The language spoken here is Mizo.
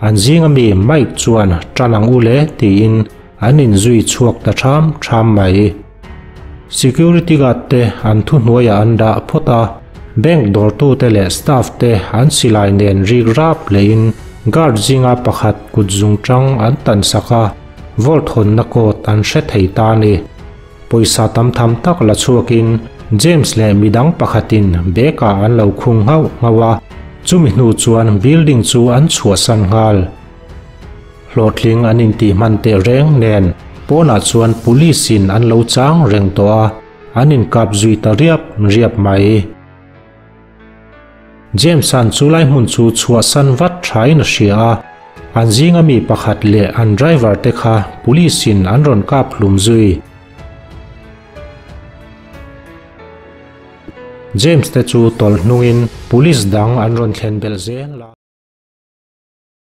An zinga mi Mike chuan ṭan ang u le tiin an inzui chhuak ta ṭham ṭham mai. Security guard te an thuhnuaiah an dah phawt a, bank dawrtute leh staff te an silai nen rik rap lehin guard zinga pakhat kut zungṭang an tan sak a, vault hawnna code an hre thei ta a ni. Pawisa tam tham tak la chhuakin James leh midang pakhatin bag-ah an lo khung nghauh nghauh a, chumi hnu chuan building chu an chhuahsan nghal. Hlawhtling an intih hman teh reng nen pawnah chuan police in an lo chang reng tawh a, an inkap zui ta riap riap mai. James-a'n chulai hmun chu chhuahsan vat thain a hria a, an zinga mi pakhat leh an driver te kha police in an rawn kap hlum zui. James te chu tawlh hnungin police dang an rawn thlen belh zel a.